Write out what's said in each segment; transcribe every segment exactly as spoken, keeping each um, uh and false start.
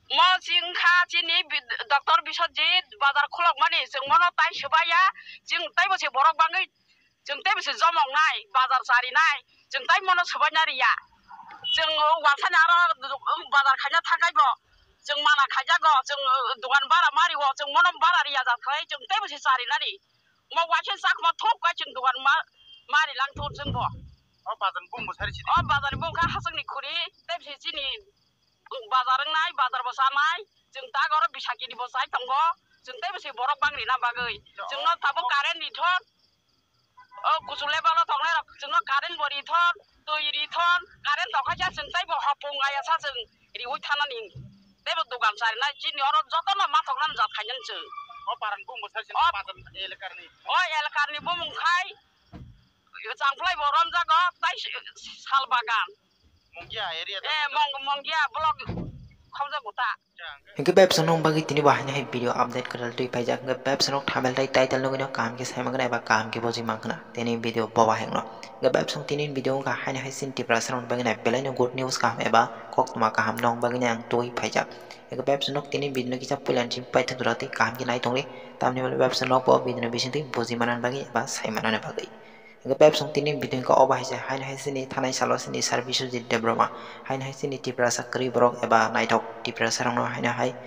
Mo chwng kha chini bi-, Doctor Biswajit bazar khulokmani, chwng mono tai swbaiya, chwng teibo se borok bangwi, chwng teibo se jomok nai, bazar chari nai, chwng tai mono swbaina riya. Chwng o wansani aro bazar khaina thangkhai bo, chwng mana khaijago, chwng, uh, dukan bara mario, chwng mono bara riya jak khlai, chwng teibo se chari nani. Mo waisa chakma thop kai chwng dukan ma, mari lang thur chwng bo. O bazar ni bumung bo sari sidi. O bazar ni bumung kha haswk ni khuri, tei se chini bazar wngnai, bazar bo chanai, chwng tak oro bisakini bo chai tongo, chwng tei bo se borok bang rina bagwi. Chwng no tabuk current ni thon, o kuchuk level o tongnai rok chwng no current bo ri thon, twi ri thon, current tong kha sa chwng tei bo hopung aya sa chwng riui thanani. Tei bo dukan chari nai chini oro joto no mathok nani jat khainani chwng. O paran bumung bo sari sidi, o bazar elakar ni. O elakar ni bumung khai, Changphlai bo romjago, tai s-, sal bagan. Mungkia area. Eh, Mong-, Mongkia block khomjago ta. Hingke bebsong nong bagwi tini bo haino hai video update kwtal twi paijak. Hingke bebsong nok thamal tai title nugwi no kaham khe sai mangkha eba kaham khe bujui mangkha. Tini video bo bahai no. Hingke bebsong tini video wngkha haino hai sin Tiprasa rok bagwi nai belai no good news kaham eba koktwma kaham nong bagwi nai ang twi paijak. Hingke bebsong nok tini video no kisa puila ni simi paithak jora twi kaham khe nai tongdi. Tamni wngkha bebsong nok bo video no bising twi bujui manani bagwi eba sai manani bagwi. Hingke pep song tini video hingke obo hai se, haino hai chini thanai salo chini Sir Biswajit Debbarma, haino hai chini Tiprasa kwrwi borok eba naithok Tiprasa rokno haino hai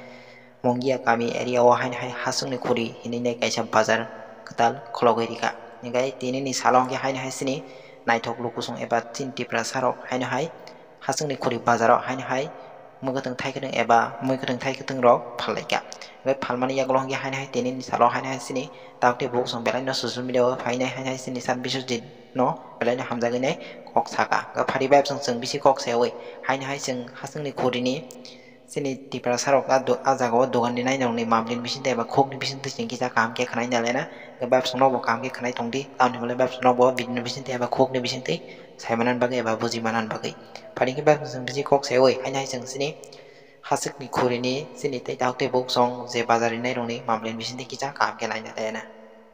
Mongia kami area o haino hai haswkni khuri hinwi nai kaisa bazar kwtal khologwi rikha. Hingke tinini salo hingke haino hai chini naithok lukusong eba chini Tiprasa rok haino hai haswkni khuri bazaro haino hai mwkhwtwng thaikwtwng eba mwkhwtwng thaikwtwng rok phallaikha. Hingke phalmani yagulo hingke haino hai tinini salo haino hai chini tabuk tei buk chwng belai no social media o phainai haino hai chini Sir Biswajit no belai no hamjagwi nai kok saka. Hingke phari bai chwng chwng bisi kok sayawi haino hai chwng haswkni khuri ni chini Tiprasa rok a do-, a jaga o dogan ni nai nong ni mamlin bising tei eba khuk ni bising twi chwng kisa kaham khe khwnai nai lena. Hingke bai chwng no bo kaham khe khwnai tongdi tamni hwnle bai chwng no bo bini bising tei eba khuk ni bising twi sai manani bagwi eba buji manani bagwi. Phani khe bebsong chwng bisi kok sayawi, haino hai chwng chini haswkni khuri ni chini tei tabuk tei buk chwng je bazar rinai rokni mamlin bising twi kisa kaham khe laina laina.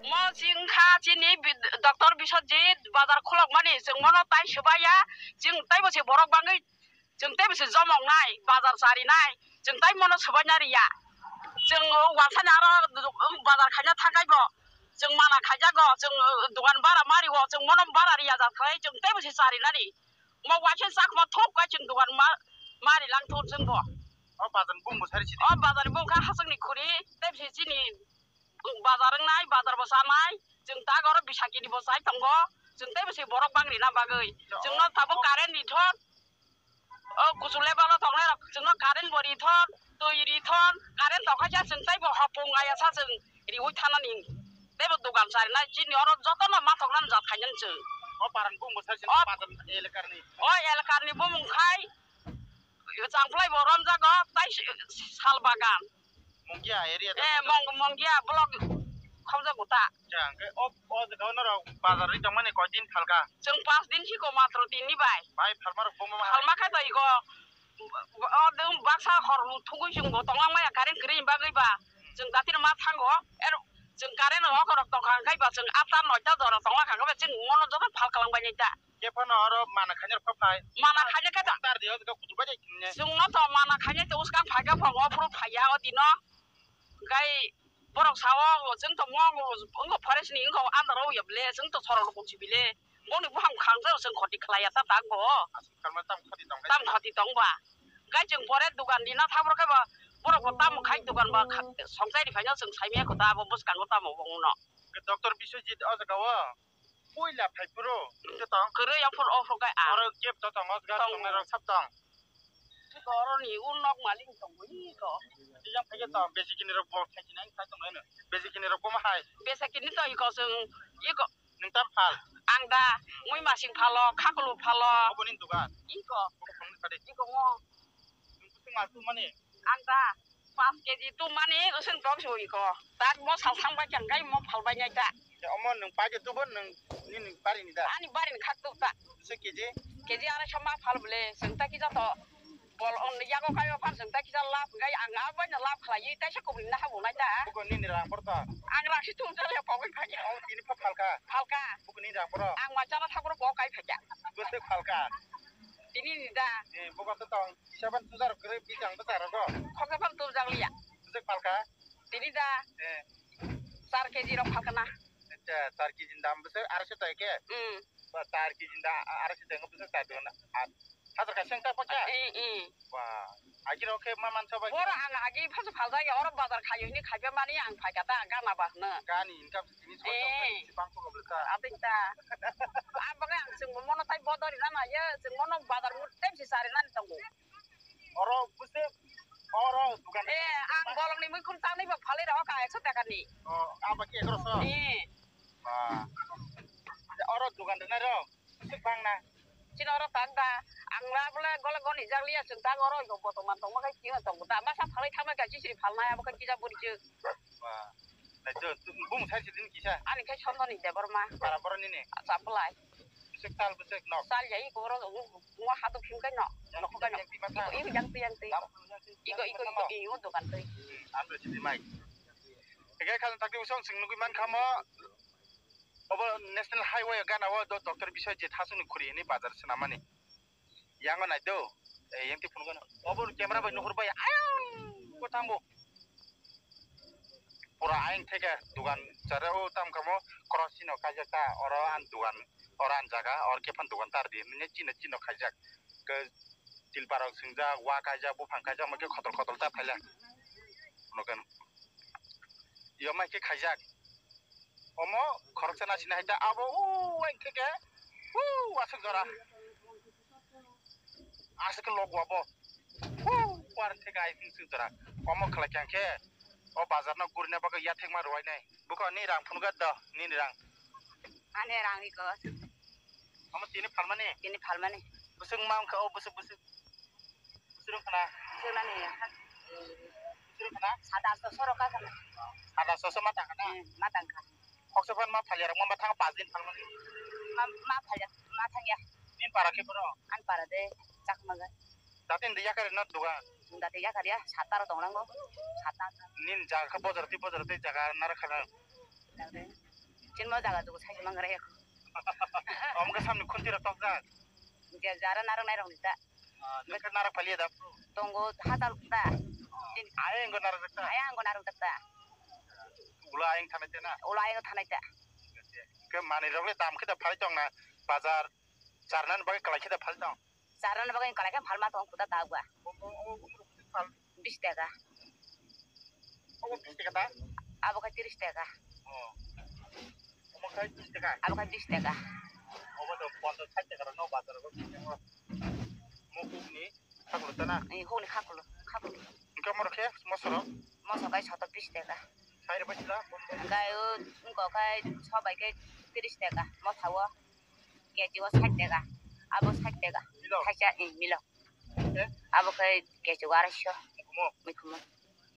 Mo chwng kha chini bi-, Doctor Biswajit bazar khulokmani, chwng mono tai swbaiya, chwng teibo se borok bangwi, chwng teibo se jomok nai, bazar chari nai, chwng tai mono swbaina riya. Chwng o wansani aro bazar khaina thangkhai bo, chwng mana khaijago, chwng, uh, dukan bara mario, chwng mono bara riya jak khlai, chwng teibo se chari nani. Mo waisa chakma thop kai chwng dukan ma, mari lang thur chwng bo. O bazar ni bumung bo sari sidi. O bazar ni bumung kha haswkni khuri, tei se chini bazar wngnai, bazar bo chanai, chwng tak oro bisakini bo chai tongo, chwng teibo se borok bang rina bagwi. Chwng no tabuk current ni thon, o kuchuk level o tongnai rok chwng no current bo ri thon, twi ri thon, current tong kha sa chwng teibo hopung aya sa chwng riui thanani. Teibo dukan chari nai chini oro joto no mathok nani jat khainani chwng. O paran bumung bo sari sidi, o bazar elakar ni. O elakar ni bumung khai, Changphlai bo romjago, tai s-, sal bagan. Mungkia area. Eh, Mong-, Mongkia block khomjago ta. Hingke o, o jaga o norok bazar ri tongmani koi din phalka? Chwng pas din siko matro tini bai. Bai phalma rok buma ma hai? Phalma khe to iko, o dum baksa hor thugui chwng bo tonglang maya current kwrwi bagwi ba. Chwng dati no ma thango, er chwng current rok rok tongkha hwnkhe ba chwng atta noita jora tongla kha hwnkhe ba chwng mono joto phal kalang bai nai ta. Khe phano oro mana khaina rok phai. Mana khaina khe ta. Tar di o kudur bai jai khinne. Chwng no to mana khaina to uskang phai khe phang o phuru phai ya o dino. Gai borok sao chwng to mo wngko forest ni wngko andar o ya bile chwng to sorok rok si bile. Boni buham khang jao chwng khoti khlai ya ta tak bo. Aswk kharma tam khoti tong. Tam khoti tong ba. Gai chwng pore dukan di na thang rok khe ba borok bo tam khai dukan ba songchai ri phai no chwng sai me ko ta bo bwskango tamo bo no. Doctor Biswajit o jaga o. Puila phai phuru, hwnkhe tong. Kwrwi aphuru, o phuru khe ang. Oro kep to tong, o jaga tong. Tongnai rok sab tong. Iko oroni u nok malik tong, iko. Tijang phai khe tong, besi kini rok bo khai kini ang khai tong laino. Besi kini rok bo ma hai. Besi kini to iko chwng, iko. Nwng tam phal? Ang da, mui masing phalo, khakulu phalo. Obo ni dugan? Iko. Obo phone kade? Iko ngo. Nwng kusung mal tu mani? Ang da, pas keji tumani using tong si iko. Tak mo sal sang bai kang kai mo phal bai nyai ta. Ya, omo nwng pai je tubo nwng nini bari ni da? Ani bari ni khak tuk ta. Se keji? Keji arai sama phal bole, seng ta kisa to. Bol on yago kai o phar seng ta kisa lap gai ang a bai na lap khlai ta se kubri na habo nai ta. Buko nini rang por ta? Ang rang si tum jale pogoi phai ya. Omo tini pha phal ka? Phal ka. Buko nini rang por? Ang ma chana thakro bo kai phai ya. Bwswk phal ka? Tini ni da. Eh, bo kata tong. Kisa ban tujar kre bi tang bwsa rogo. Khoksa phan tubjak liya. Bwswk phalka? Tini da. Eh. Char K G rok phalka na. Acha, char K G ni dam bwswk araiso taka khe? Hmm. Ba, char K G ni da araiso taka bwswk ta dona. Hajar kaisa wng ta pokya? Eh, eh. Ba, agi rok khe ma mansa ba. Boro ang agi phasu phaljak ya, oro bazar khayo hini khaipya mani ang phaikha ta, gana ba hwno. Gani income se tini soi Eh. Bang ko bwlwkha. Abin ta. Abang ang chwng mono tai bodori na nayo, chwng mono bazar muttem se sari nani tongo. Oro bwswk, oro dukan. Eh, ang bolongni muikhum tangnai bo phalwi rw kha ekso taka ni. Oh, abo khe ekroso? Eh. Ba. Oro dukan rwnai rok bwswk bang na? Chini oro tak da. Ang ra bole gole goni jak liya chwng tak oro bo botoman tongma khai chini tongo da. Masa phalwi thangma kha chisri phalnai abo khe kisa buri chwng. Ba. Naito, bung sai sidin kisa. Ani khe Sondoni Debbarma. Para boro nini? Chapulai. Bwswk tal bwswk nok? Chal ya iko oro ngo hado phim kai no. Nok kai no. Yang twi ma tha? Iko yang twi yang twi. Iko iko iko iko dukan twi. Amro sidi mai. Ege khan takti usong sing nugui man khamo. Obo National Highway gana o do Doctor Biswajit Hasuni khuri ni bazar swnamani. Yango nai do. Eh, yang ti phunukgo no. Obo camera bai nuhur bai. Ayang! Ko thambo. Pura ayang theke dugan chare o tam kamo cross chino kaijak ta. Oro an dugan, oro an jaga, or kephan dugan tar di. Nini chino chino kaijak. Ke tilparok singjak, wa kaijak, buphang kaijak, ma ke khotol khotol ta phaila. Noken. Yo ma ke kaijak. Omo khoroksa nasina hai ta abo u wng khe ke u aswk jora. Aswk ke log wabo. U war khe ke ai sing sing jora. Omo khlai khe ang khe o bazar no gurina bagwi yathek ma rwai nai. Buko ni rang phunukha do nini rang. Ani rang iko. Omo tini phalmani? Tini phalmani. Bwswk ma wngkha o bwswk bwswk. Bwswk wngkha na? Bwswk nani ya? Bwswk wngkha na? Sada so soro ka kana. Sada so so ma tangkha na? Hmm, ma tangkha. Khoksa phan ma phalya rok ma thang pajin phalmani. Ma, ma phalya, ma thangya. Nin para khe boro? An para de Chakmaga. Datin de yakare na duga? Dati yakar ya, sata ro tonglango. Sata. Nin jaga kha bozor ti bozor ti jaga nara khana. Chin mo jaga dugu sai mangra ya. Om ga samni khunti ro tokjak. Je jara narok nai rok ni ta. Ah, nokhe narak phalia da? Tongo hatal ta. Ayang go narak ta? Ayang go narak ta. Ula ayang thanai ta na? Ula ayang thanai ta. Ke mani rok le dam khe da phai tong na bazar charnan bagwi kalai khe da phai tong. Charnan bagwi kalai khe phalma tong kuda ta gua. Bis taka. Obo bis taka ta? Abo khe tris taka. Oh. Omo khe bis taka? Abo khe bis taka. Obo to ponchas sait taka rok no bazar o. Mukuk ni khaklo ta na? Eh, hukni khaklo, khaklo. Hingke omo rok khe moso rok? Moso khe soto bis taka. Sai rok bai sila? Hingke o wngkok khe sobai khe tris taka motha o. Kechi o sait taka. Abo sait taka. Milo? Thaisa, eh, milo. Eh? Abo khe kechi o araisho. Mukhumo? Mukhumo.